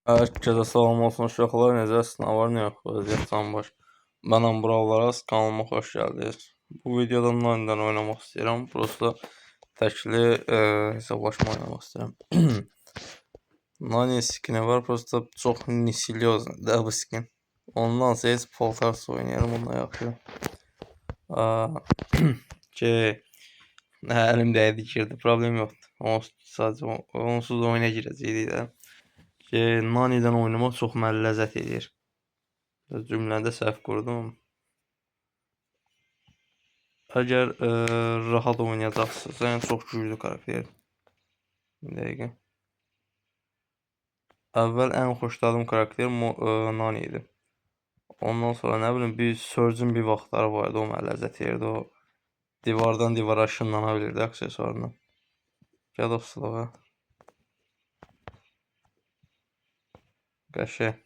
Herkese salam olsun uşaqlar, necəsiniz, nə var, nə yox, vəziyyət canbaş. Mənəm Buralar, kanalıma xoş gəldiniz. Bu videoda Nani'dən oynamaq istəyirəm. Prosta təkli hesablaşma oynamaq istəyirəm. Nani skini var, prosta çox nisilyozdur da bu skin. Ondansa heç Poltars oynayarım, ondan yaxşı. Ki, əlim dəydi, girdi, problem yoxdur. Onsuz, sadəcə onsuz da oyuna girəcəkdik də. Ki, Nani'dən oynamaq çox mənə ləzzət eləyir. Cümləndə səhv qurdum. Əgər rahat oynayacaqsınızsa, yəni çox güclü karakter. Bir dəqiqə. Əvvəl ən xoşladığım karakter Nani idi. Ondan sonra nə bilim bir Surge'ün bir vaxtları var idi, o mənə ləzzət eləyirdi. O divardan divara ışınlana bilirdi aksesuarla. Gəl dostluğa. Qəşəng.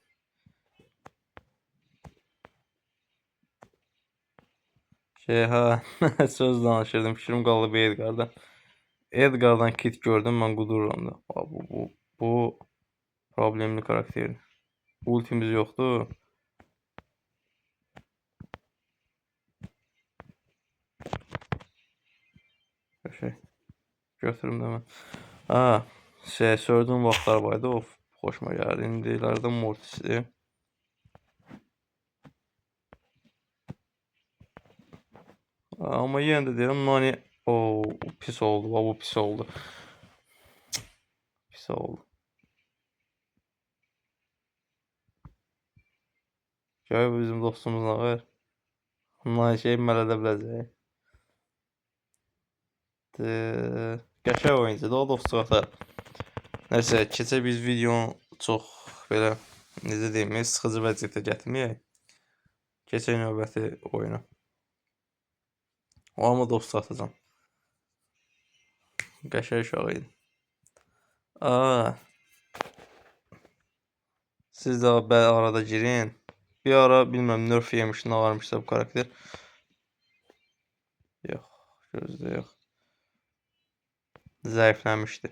Şey ha, söz danışırdım, fikrim qaldı bir Edgar'da. Edgar'dan kit gördüm, mən qudururam da. Bu problemli karakterdir. Ultimiz yoxdur. Qəşəng. Götürüm də mən. Ha, şey, Surge'ün vaxtları var idi, o xoşuma gəldi. İndilərdə Mortis'dir. Amma yenə də deyirəm, Nani o pis oldu, bu pis oldu. Pis oldu. Gəl bu bizim dostumuz nə var? Nani şey mələdə biləcək. Qəşəng oyuncudur, o dostluq atar. Nəysə, keçək biz videonu çox belə, necə deyim, sıxıcı vəziyyətə gətirməyək. Keçək növbəti oyuna. O amma dost atacağam. Qəşəng uşaq idi. Siz də arada girin. Bir ara bilməm nerf yemiş, nə varmışsa bu karakter. Yox, gözdə yox. Zəifləmişdi.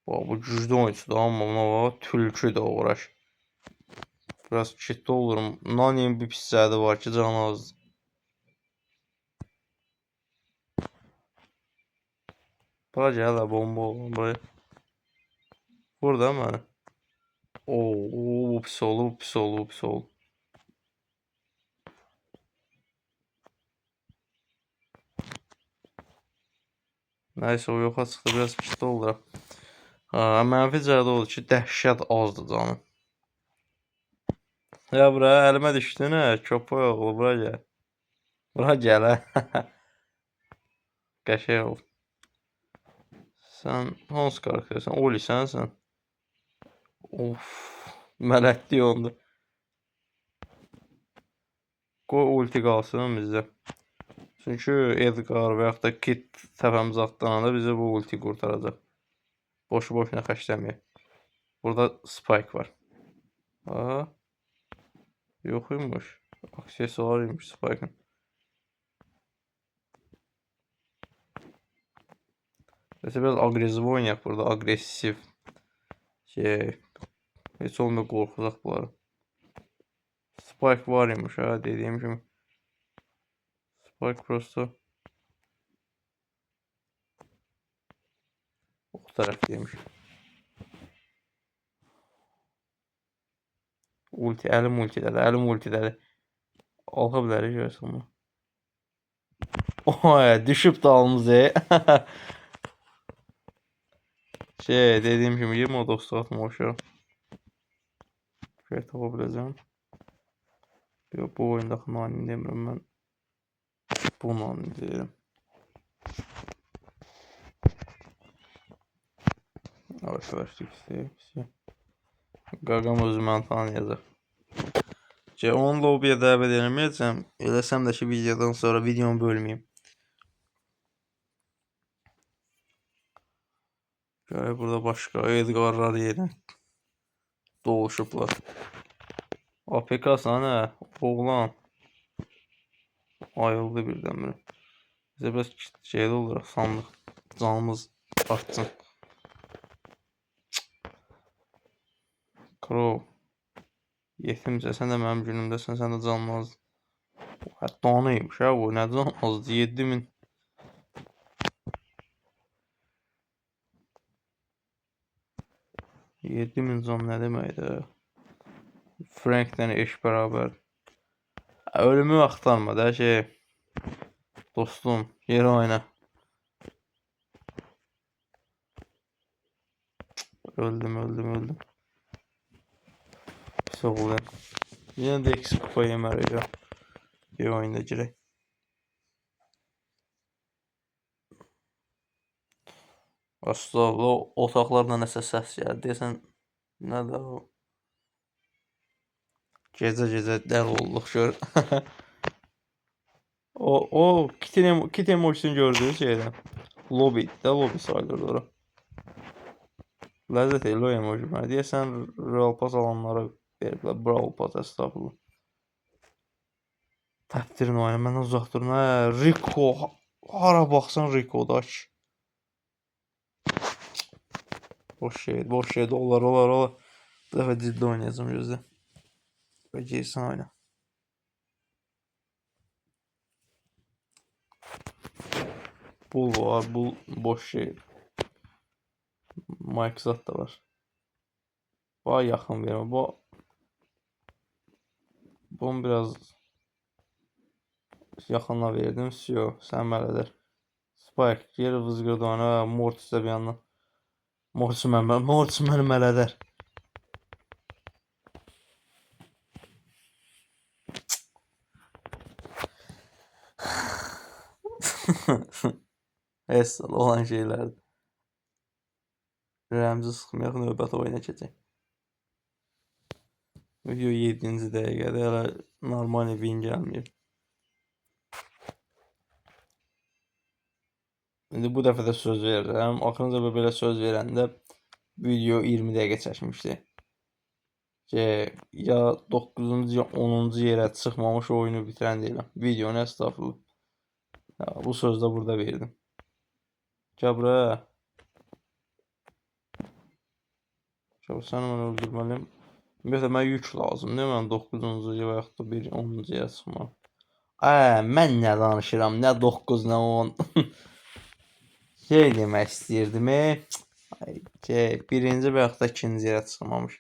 Bu güclü oyuncudur, amma buna bax, tülkü də uğraş. Biraz kitli olurum. Nani'nin bir pis cəhdi var ki, canı azdır. Bura gəl, bomba olun, buraya. Vur da məni. Oo, bu pis oldu, bu pis oldu, bu pis oldu. Nəysə, o yoxa çıxdı, biraz kitli olur. Mənfi cəhdi oldu ki, dəhşət azdır canı. Ya bura, əlimə düşdü nə? Köpək oğlu, bura gəl. Bura gəl, hə. Qəşəng oldu. Sən hansı karaktersən? Oli sənsən. Of, mələtli oldu. Qoy ulti qalsın bizdə. Çünki Edgar və yaxud da Kit təpəmizə atlananda bizi bu ulti qurtaracaq. Boşu boşuna xərcləməyək. Burada Spike var. Aha. Yox imiş. Aksesuar imiş Spike'ın. Neyse biraz agresif oynayaq burada. Agresiv. Şey, heç olmuyor qorxuzacaq bunları. Spike var imiş ha dediyim kimi. Spike prosto o tərəfdəymiş. Ulti, əlim ultidədir, əlim ultidədir. Ala bilərik görəsən bunu. Oy, düşüb dalımıza. Şey, dediyim kimi girmə o dostluq atma uşaq. Şey tapa biləcəm. Yox, bu oyundakı Nani demirəm mən. Bu Nani deyirəm. Yavaş yüksək. Qaqam özü məni tanıyacaq. Şey, onu lobiyə dəvət eləməyəcəm. Eləsəm də ki, videodan sonra videomu bölməyim. Görək burada başqa Edgarlar yerinə doluşublar. APK-san hə, oğlan. Ayıldı birdən-birə. Bizə biraz şeydə olur, sandıq. Canımız artsın. Crow. Yetimcə, sən də mənim günümdəsən, sən də canın az. Hətta anıymış ha bu, nə can azdır, 7000. 7000 can nə deməkdir? Franklə eş bərabər. Ölümü axtarma da şey. Dostum, geri oyna. Öldüm, öldüm, öldüm. Pis oğlu. Yenə də eksi kupa yemərik ya. Bir oyunda girək. Aslında otaqlarla nəsə səs gəldi. Deyəsən, nədir o? Gecə-gecə dəli olduq gör. O kit emojisini gördüyünüz şeydən. Lobby, də lobby sayılır ora. Ləzzət elə o emoji mənə. Deyəsən Royal Pass alanlara veriblər. Brawl Pass, əstağfurullah. Təpdirin oyunu, məndən uzaq durun. Hə, Rico, hara baxsan Rico'da. Boş şeydir, boş şeydir. Olar, olar, olar. Bu dəfə ciddi oynayacağım gözlə. Və girsin oyuna. Bul var, bul boş şeydir. Mike zat da var. Bayağı yaxın vermə. Bunu biraz yaxına verdim. Syo, sən mələdər. Spike, geri vızqırdı ona. Mortis də bir yandan. Mortis məni mələdər. Əsl olan şeylərdir. Ürəyimizi sıxmayaq, növbəti oyuna keçək. Video 7-ci dəqiqədə hələ normal win gəlməyib. İndi bu dəfə də söz verirəm. Axırıncı dəfə belə söz verəndə video 20 dəqiqə çəkmişdi. Ki, ya 9-cu ya 10-cu yerə çıxmamış oyunu bitirən deyiləm. Videonu əstağfurullah. Ya, bu sözü də burada verdim. Gəl buraya. Gəl, səni mən öldürməliyim. Ümumiyyətlə, mənə yük lazım. Niyə mən 9-cu və yaxud da bir 10-cu yerə çıxmalı? Mən nə danışıram? Nə 9, nə 10. Şey demək istəyirdim. Ay, şey, birinci və yaxud da ikinci yerə çıxmamış.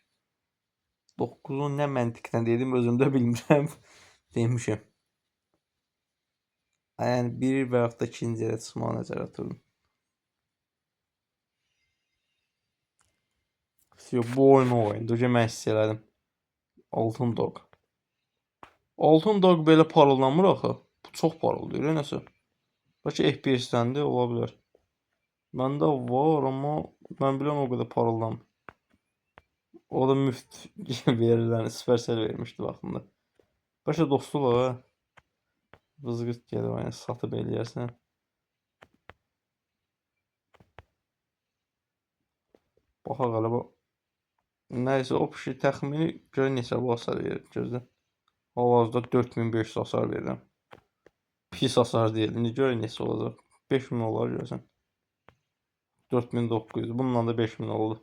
9-un nə məntiqdən dedim, özüm də bilmirəm. Demişəm. Yəni, bir və yaxud da ikinci yerə çıxmağı nəzərdə tuturum. Yox, bu oyun o oyundur ki, mən hiss elədim. Altın Dog. Altın Dog belə parıldamır axı. Bu çox parıldayır, nəsə. Bəlkə FPS-dəndir, ola bilər. Məndə var, amma mən bilən o qədər parıldamır. O da müft verilən, Supercell vermişdi vaxtında. Bəlkə dostluq, ha. Vızqırt gedib, yəni satıb eləyərsən. Baxaq hələ bu. Nəysə, o pişi təxmini görə neçə bu hasar verir, gözlə. Hal-hazırda 4500 hasar verirəm. Pis hasar deyil. İndi görə neçə olacaq. 5000 olar görəsən. 4900. Bununla da 5000 oldu.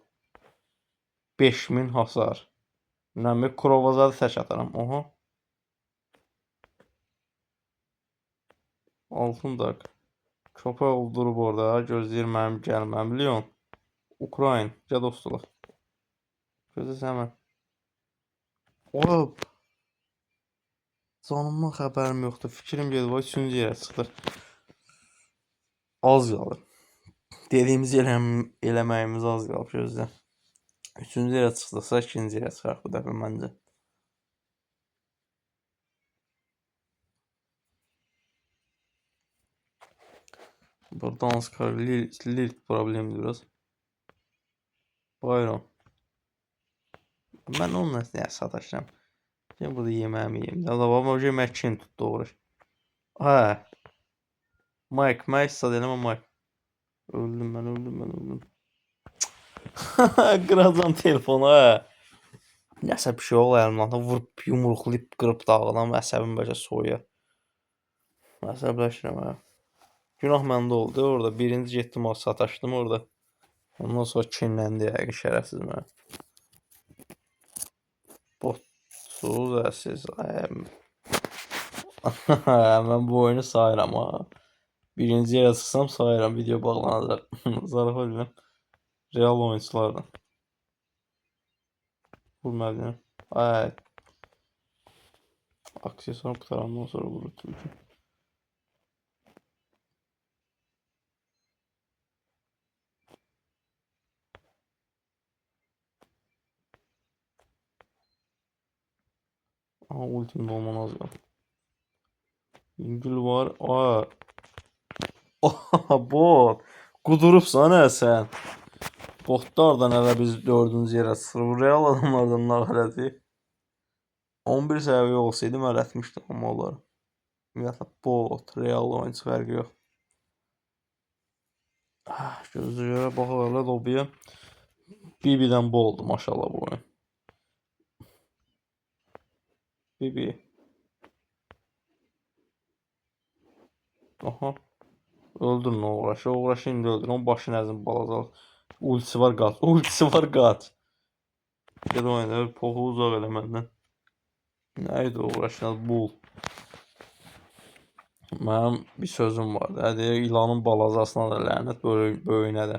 5000 hasar. Nəmi Krovazadı tək ataram. Oha. Altın daq. Köpək oldurub orada. Gözləyir mənim gəlməm. Leon. Ukrayna. Gəl dostluq. Gözlə mən. Oğlum. Canımdan xəbərim yoxdur. Fikrim gedib, vay, üçüncü yerə çıxdıq. Az qalır. Dediyimizi eləməyimiz az qalıb gözlə. Üçüncü yerə çıxdıqsa, ikinci yerə çıxarıq bu dəfə məncə. Burada Anskar, Lil problemdir biraz. Bayron. Mən onunla nə sataşıram? Şimdi burada yeməyimi yeyim. Allah, babam yemək kim tutdu uğraş. Hə. Mike, Mike sad eləmə Mike. Öldüm mən, öldüm mən, öldüm. Qıracam telefonu, hə. Nəsə bir şey olar əlimdən. Vurub, yumruqlayıb, qırıb dağılam, əsəbim bəlkə soyuyar. Əsəbləşirəm, hə. Günah məndə oldu orada. Birinci getdim, o sataşdım orada. Ondan sonra kinləndi yəqin şərəfsiz mənə. Sus siz. Mən bu oyunu sayıram ha. Birinci yerə çıxsam sayıram, video bağlanacaq. Zarafat edirəm. Real oyunçulardan. Vurma. Ay. Aksesuar qurtarandan sonra vurur tülkü. Aha, ultim dolman az qaldı. Yüngül var. Aa. Oha, bot. Qudurubsan hə sən. Botlardan hələ biz 4-cü yerə çıxırıq. Real adamlardan nağələti. 11 səviyyə olsaydı mən ələtmişdim amma onları. Ümumiyyətlə bot, real oyunçu fərqi yox. Ah, gözə görə baxaq hələ lobiyə. Bibi'dən boldu maşallah bu oyun. Bibi. Aha. Öldürün o uğraşı. O uğraşı indi öldür. Onun başını əzin balaca. Ultisi var qaç. Ultisi var qaç. Ged oyna. Poxu uzaq elə məndən. Nə idi o uğraşın? Bul. Mənim bir sözüm var. Deyir, ilanın balacasına da lənət, böyüyünə də.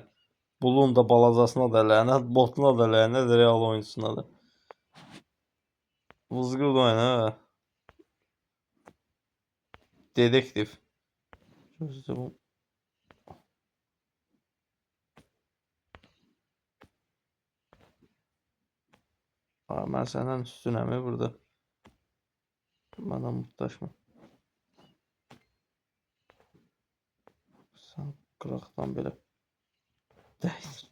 Bulun da balacasına da lənət, botuna da lənət, real oyunçusuna da. Vızqırd oyna, hə. Dedektiv. Gözlə bu. Aa, mən səndən üstünəm burada. Məndən mutlaşma. Sən qıraqdan belə dəydir.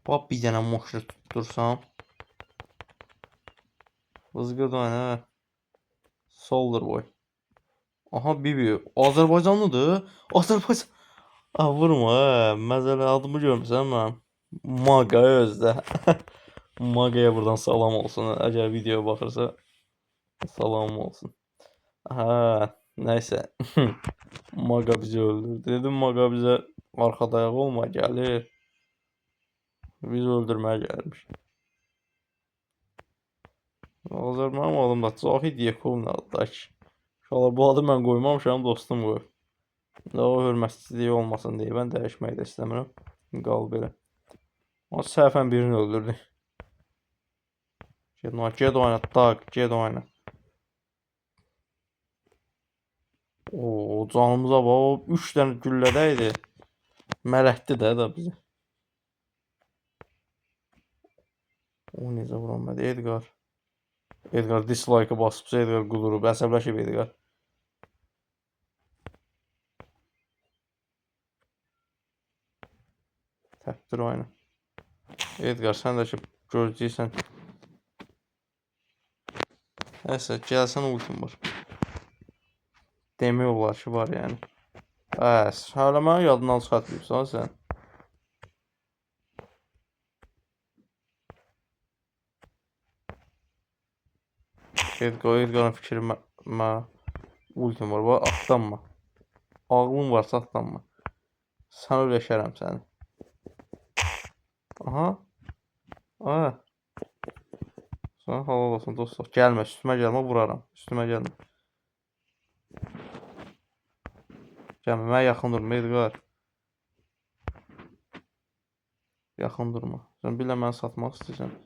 Bax bir dənə moşlu tutdursam. Vızqırd oyna. Hə. Soldur boy. Aha Bibi. Azərbaycanlıdır. Azərbaycan. Ah, vurma hə. Məzələ adımı görmüsən mənim. Maqa özdə. Magaya buradan salam olsun. Əgər videoya baxırsa salam olsun. Hə, nəysə. Maqa bizi öldürdü. Dedim Maqa bizə arxa dayaq olma gəlir. Bizi öldürməyə gəlmiş. Azər mənim adım da Cahid Yekov nədir ki? Uşaqlar bu adı mən qoymamışam, dostum qoyub. O hörmətsizlik olmasın deyə mən dəyişmək də istəmirəm. Qal belə. O səhvən birini öldürdü. Get oyna, get oyna, tak, get oyna. Oo, canımıza bax, o 3 dənə güllə dəydi. Mələtdi də da bizi. O necə vuranmadı? Edgar. Edgar dislike-ı basıbsa Edgar qudurub, əsəbləşib Edgar. Təpdir oyunu. Edgar sən də ki gözləyirsən. Nəysə, gəlsən ultim var. Demək olar ki var yəni. Hə, hələ məni yadından çıxartmayıbsan sən. Edgar, Edgar'ın fikri mə ultim var. Bax, atlanma. Ağlın varsa atlanma. Sən öləşərəm səni. Aha. Aha. Sana halal olsun dostlar. Gəlmə, üstümə gəlmə, vuraram. Üstümə gəlmə. Gəlmə, mənə yaxın durma, Edgar. Yaxın durma. Sən billə məni satmaq istəyirsən.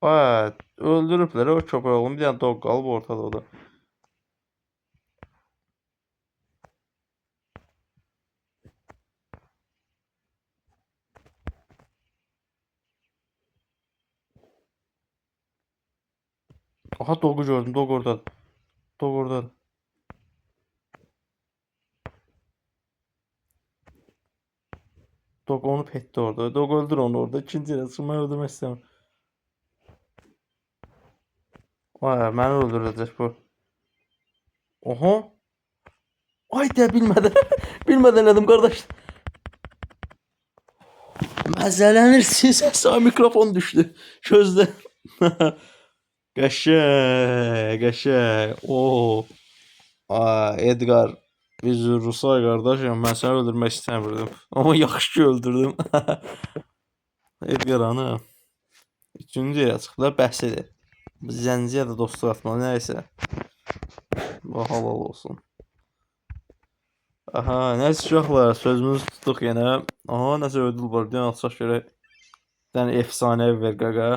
Aa, öldürüblər o köpək oğlum. Bir dənə dog qalıb ortada o da. Aha dogu gördüm. Dog oradadır. Dog oradadır. Dog onu petdi orada. Dog öldür onu orada. İkinci yerə çıxır. Mən öldürmək istəmirəm. Vay, məni öldürəcək bu. Oha. Ay də bilmədən. Bilmədən elədim qardaş. Məzələnirsin. Sağ mikrofon düşdü. Gözlə. Qəşəng, qəşəng. Oo. Aa, Edgar biz Rusay qardaşım, mən səni öldürmək istəmirdim. Amma yaxşı ki öldürdüm. Edgar anı. Üçüncü yerə çıxdı, bəs edir. Zənciyə də dostluq atmalı, nəysə. Bu halal olsun. Aha, nəysə uşaqlar, sözümüzü tutduq yenə. Aha, nəsə ödül var. Bir dənə açaq görək. Bir dənə efsanəvi ver qaqa.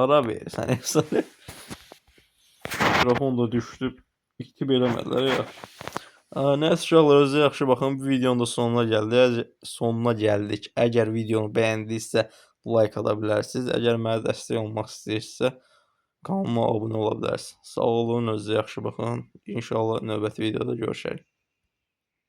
Ara ver sən efsanə. Mikrofon da düşdü. İtib eləmədilər ya. Nəysə uşaqlar, özünüzə yaxşı baxın. Bu videonun da sonuna gəldik. Sonuna gəldik. Əgər videonu bəyəndinizsə like ata bilərsiniz. Əgər mənə dəstək olmaq istəyirsinizsə kanalıma abunə ola bilərsiniz. Sağ olun, özünüzə yaxşı baxın. İnşallah növbəti videoda görüşərik.